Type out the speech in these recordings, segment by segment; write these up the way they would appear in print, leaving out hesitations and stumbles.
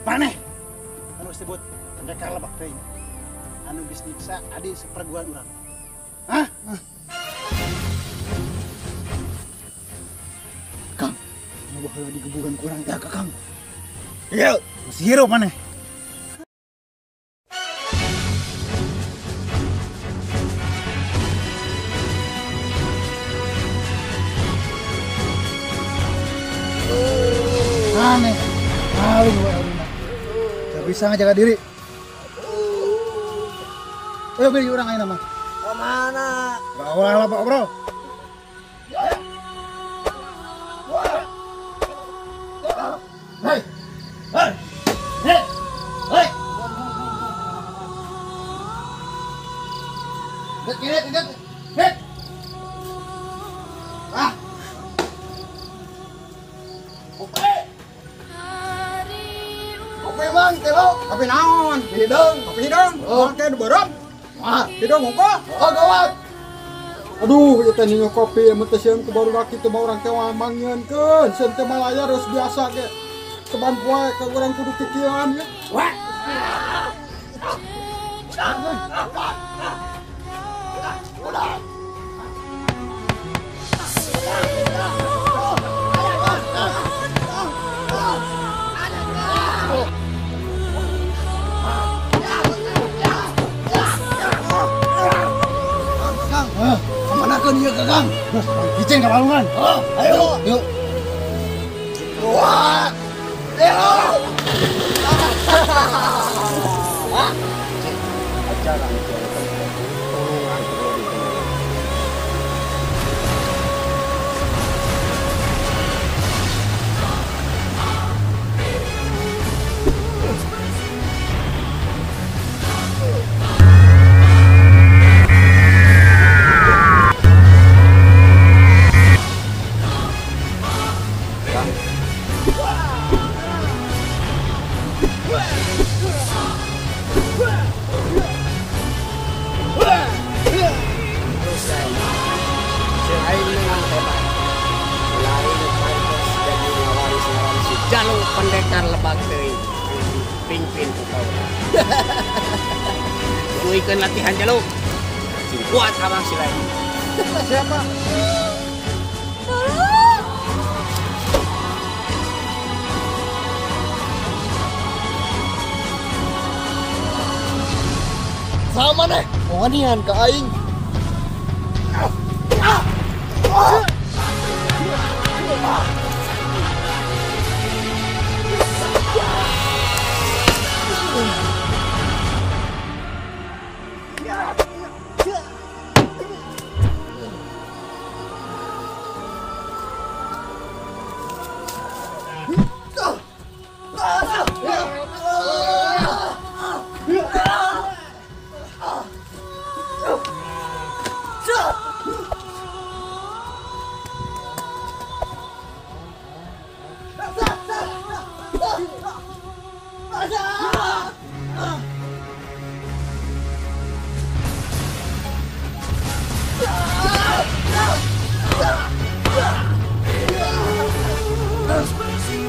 Maneh anu disebut pendekar lebak teuing. Anu geus nyiksa adi seperguan urang. Hah? Kang, anu baheula digebugan ku urang teh Kang. Iya, masih hirup maneh. Aneh, maling wae ayeuna. Teu bisa ngajaga diri. Ayo beli urang ayeuna mah. Ka mana? Bawa lah Pak Bro. Hei. Hei. Hei. Hei. Get, get, get. Ah. Oke. Kopi bang, telo, kopi naon? Hidung, kopi hidung. Oke, nu beureum. Wah, hidung hungkul. Oh, gawat. Aduh, ieu teh ninyo kopi mun teh sieun ku barudak kitu mah urang teh mangieunkeun. Sieun teh malayar geus biasa ge. Saban poe ka urang kudu kikieuan ya. Wah. Udah. Kemanakeun ieu Kakang? Hicen ka walungan. Oh, ayo. Yuk. Dua. Tilu. Ajaran tulungan. Jalu pendekar lebak teuing pimpin ku kaula. Tuluikeun latihan Jalu. Sing kuat abang si lain. Siapa? Tolong. Sama neh, wanian ka aing.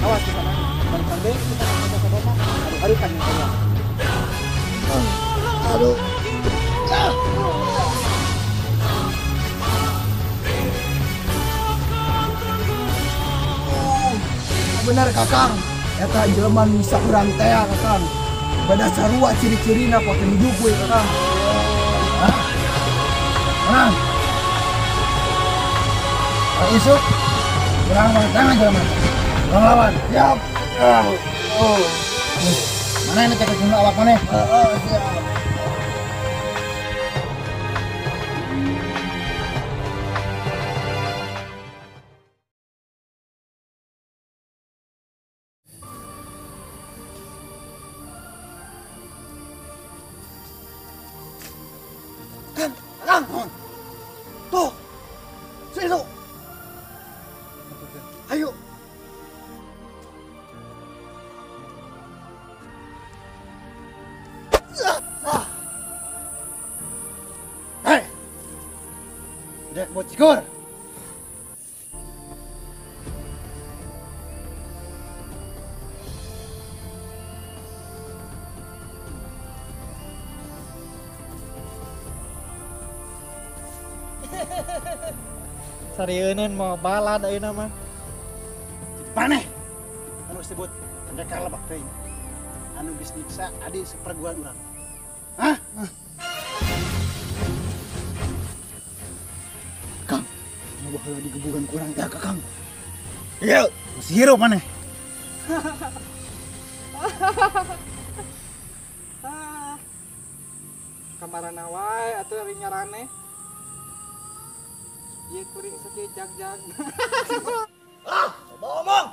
Awas di sana. Balik-balik kita ke kota aduh kan yang Aduh. Benar Kakang. Eta jelema nu bisa urang teh Kakang. Bada sarua ciri-cirina pake nuju gue Kakang. Hah? Menang. Pak Isuk, kurang tangan jelema. Kurang lawan. Siap. Oh. Mana ini cek jumlah awak mana? Siap. Kang, tuh, sini tuh, ayo. Hei, dek buat cikur. Sarieun mau balad ayeuna mah. Maneh anu disebut pendekar lebak teuing. Anu geus nyiksa adi saperguruan urang. Hah? Kang, anu baheula digebugan ku urang teh Kakang. Ieu, masih hirup maneh. Kamarana wae atuh ari nyaraneh. Ieu kuring sakieu jag-jag. Ah, ngomong.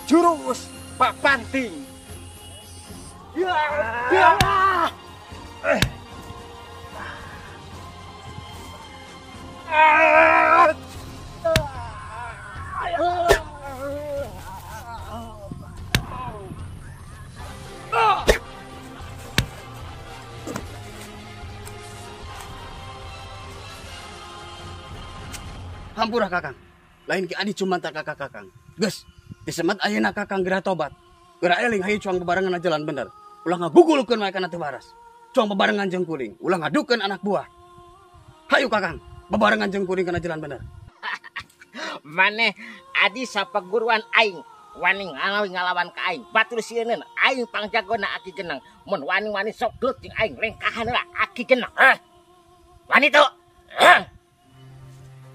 Jurus Pak Panting. Hampura Kakang. Lain ki adi cuma tak kakak Kakang. Geus, disemat ayeuna Kakang geura tobat. Geura eling hayu cuang bebarengan jalan bener. Ulah ngagugulkeun wae kana teu waras. Cuang bebarengan jeung kuring, ulah ngadukeun anak buah. Hayu Kakang, bebarengan jeung kuring kana jalan bener. Maneh adi sapaguruan aing wani ngalawan ka aing. Batur sieun aing pangjagona aki geneng. Mun wani-wani sok gelut jeung aing lengkahan heula aki geneng. Heh. Wani teu? Heh.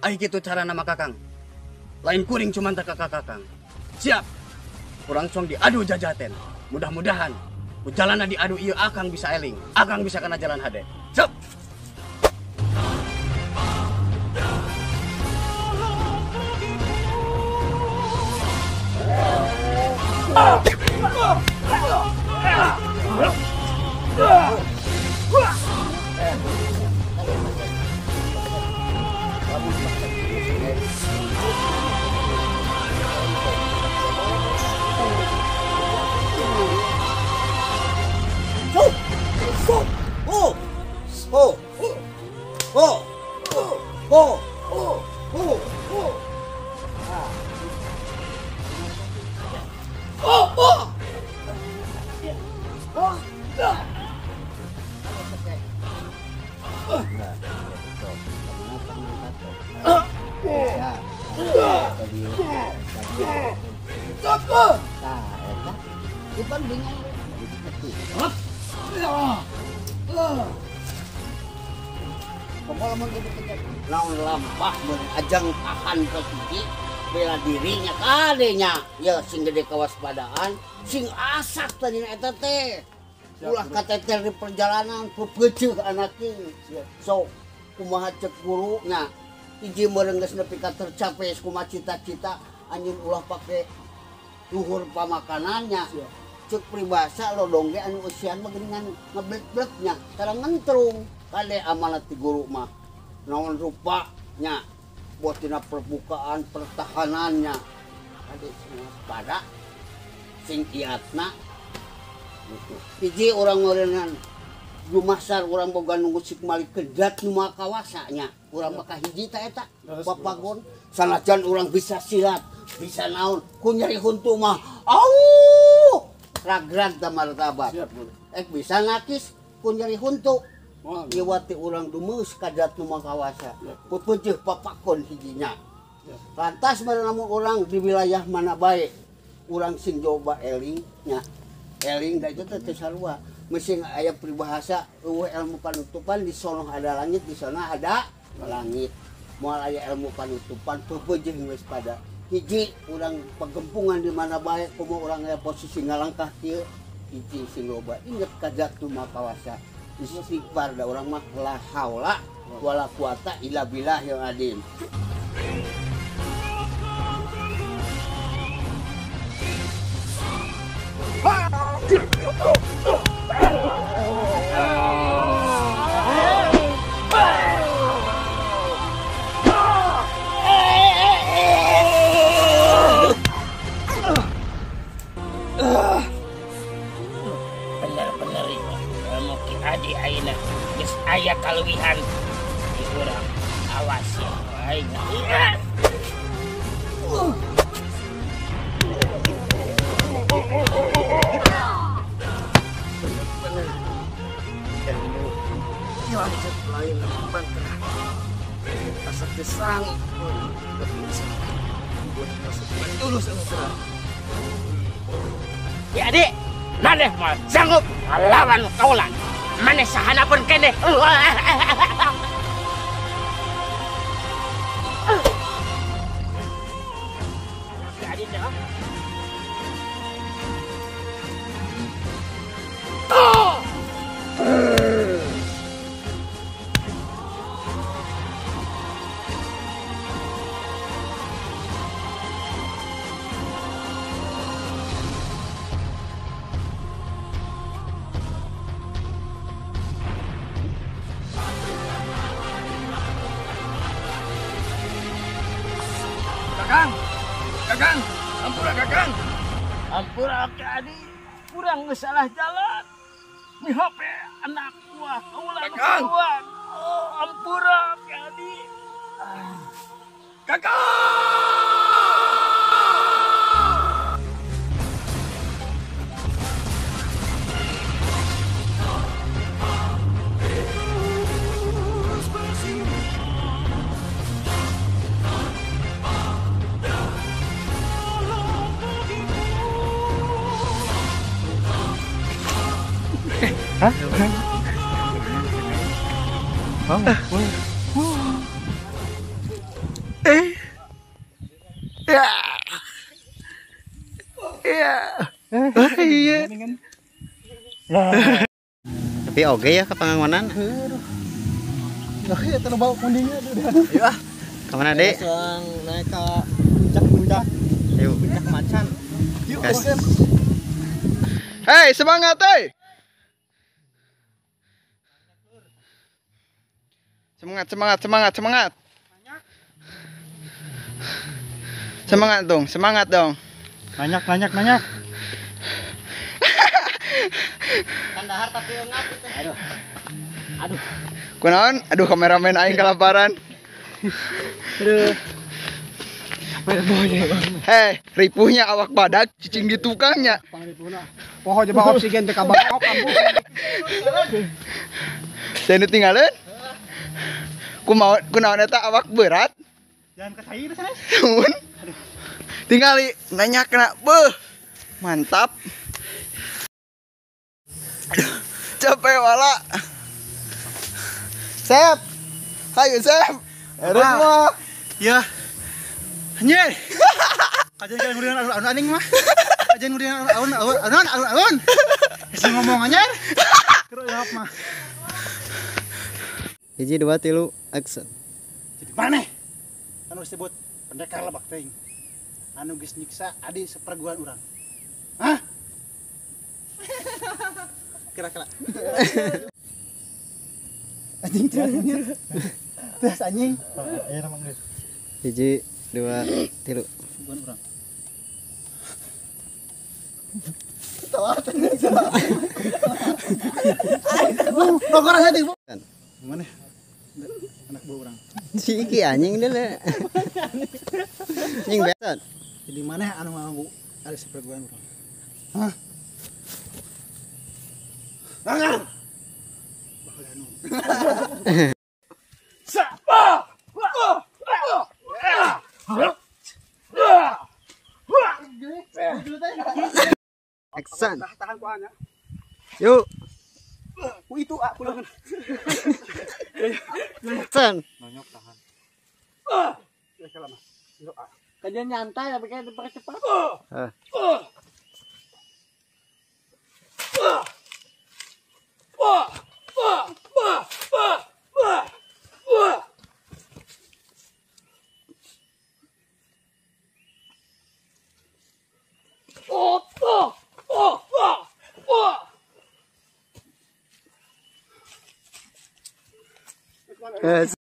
Ai kitu cara nama Kakang. Lain kuring cuman tak kakak Kakang. Siap. Kurang cuang diadu jajaten. Mudah-mudahan ku jalana diadu ieu Akang bisa eling. Akang bisa kana jalan hade. Siap. Lawan lampah ajang tahan ke bela dirinya kadenya ya sing gede kewaspadaan sing asak tadi eta teh ulah kateter di perjalanan pepeuceuh anake sok kumaha cek guru nya hiji meureun geus nepi ka tercapai kumaha cita-cita anjeun ulah pake Luhur pamakanannya. Cek peribahasa lodong ge anu eusian mah geuningan ngeblek-bleknya, tara ngentrung. Kade amanat ti guru mah. Naon rupa nya buat tina perbukaan pertahanannya. Kade sing waspada, sing iatna gitu. Hiji urang meureunnan dumasar urang boga nunggu sik malik kedat nu maha kawasa nya. Urang mah kahiji ta eta papagon. Sanajan urang bisa silat, bisa naon, ku nyeri huntu mah au ragrag da martabat. Ek bisa ngakis ku nyeri huntu. Iwati urang dumeus ka dat nu maha kawasa. Peupeujeuh papakon hijinya. Lantas meureun lamun urang di wilayah mana bae urang sing coba eling nya. Eling da itu teh teu sarua. Mesing aya peribahasa eueuh ilmu panutupan di sono ada langit, di sana ada langit. Moal aya ilmu panutupan peupeujeuh geus pada. Hiji urang pagempungan di mana bae komo urang aya posisi ngalangkah kieu hiji sing loba inget ka zat nu maha kawasa. Istighfar da urang mah la haula wala quwata illa billahil azim. Bener-bener ilmu Ki Adi ayeuna geus aya kaluwihan di urang awas ya aing. Bener-bener ilmu lanjut lain mantra asa teu sanggup bisa buat masuk tulus anu. Ki Adi, maneh moal sanggup ngalawan kaula. Maneh sahana pun keneh. Ki Adi teh. Kakang, Kakang, ampura Kakang. Ampura Ki Adi, kurang geus salah jalan. Mihope anak buah kaula nu kaluan. Oh, ampura Ki Adi. Kakang! Hah? Ya. Ya. Iya. Tapi oke ya ke pangangonan. Oke, terlalu bau kundinya. Ayo ah. Kemana, Dek? Langsung naik ke puncak-puncak. Yuk. Puncak macan. Yuk. Hei, semangat, hei. Semangat, semangat, semangat, semangat. Semangat dong, semangat dong. Banyak, banyak, banyak. Kandahar tapi enak itu. Aduh. Aduh. Kunaon? Aduh, kameramen aing kelaparan. Aduh. Hei, ripuhnya awak badak, cicing di tukangnya. Poho coba oksigen teh kabak kampung. Saya tinggalin. Kunaon eta awak berat. Jangan ke cair sanes. Mun. Tingali nanya kena beuh. Mantap. Aduh, capek wala. Sep. Hayu Sep. Erek mah. Ya. Anjir. Kajian kalian ngurian alun-alun aning mah. Kajian ngurian alun-alun alun alun. Geus ngomong anjir. Keur jawab mah. 1 2 3 action. Jadi maneh anu disebut pendekar lebak teuing Anu geus nyiksa adi seperguruan urang? Hah? Kira-kira. Anjing terus anjing. Ayo nama geus. 1 2 3. Bukan urang. Pokoknya hati, Bu. Gimana? Anak buah urang. Si iki anjing deuleu. Anjing betot. Jadi mana anu nganggu ada seperguruan urang? Hah? Langan. Bakal anu. Action. Tahan ku anya. Yuk. Ku itu ah pulangan. Action. Nonyok tahan. Ya salah. Kajian nyantai tapi kayak cepat. Yes.